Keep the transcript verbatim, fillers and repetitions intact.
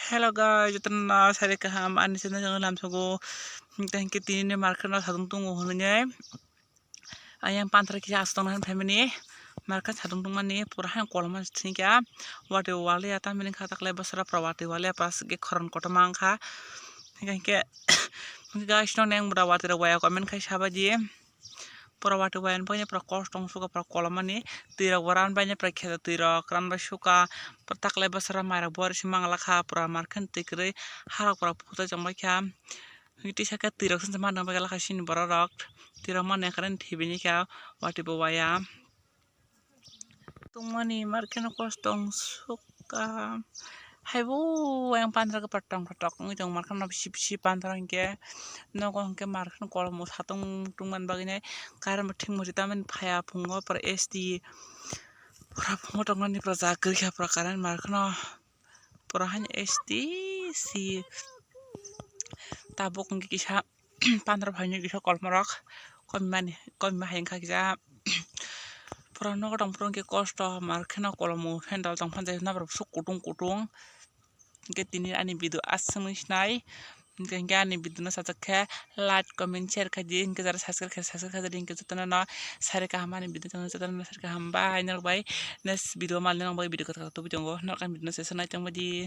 Hello guys, jotono sari kaham ani channel channel lamsogo. Thank you, tini market no sadung tungo hwnwi. Ayang panthara kisa aswk tongna hwn phaimani. Market sadung tongmani pura hai koloma thikya. Wati waliya tamini kha taklai basra pura wati waliya pas ge khoron kotorma wngkha. Hingke hingke guys no neng bura wati rok waya comment khai sabaidi. Pura wati waya ni bagwi pura kosto wng suka pura kolomani. Twi rok bo ran bai pura khe twi rok ran bai suka. Pura taklai basra mai rok bori si mangla kha pura market twi kwrwi harok pura putai chongbai kha. Tisa khe twi rok se mano bagwi lakha sini borok rok. Twi rok mano ekha thibini kha wati bo waya. Tongmani market no kosto wng suka. Haibo ayang panthara khe pura tong tok wngwi tongo market no bisi bisi panthara hinkhe nogo hinkhe market kolombo satung tongmani bagwi nai current bo thik muchung tamani phaiya phungo pura S T pura phungo tongnani pura ja kwrwi kha pura current market no. Pura haino S T si tabuk wngkhe kisa panthara phaini kisa kolmorok koimani koima hai wngkha kisa. Pura nogo tong phuru hwnkhe kosto mar kheno kolomo phendal tong phano nabra bwswk kutung kutung. Hwnkhe tini ani video aswk nung sinai. Hwnkhe ani video no sajak khe like, comment, share khai di. Hwnkhe jara subscribe khai subscribe khai di. Hwnkhe jotono no sari kaham ani video tong jotono no sari kaham bye norok bai. Next video mal norok bai video kotor kotor tubui tongo norok ani video no se nai tongbai di.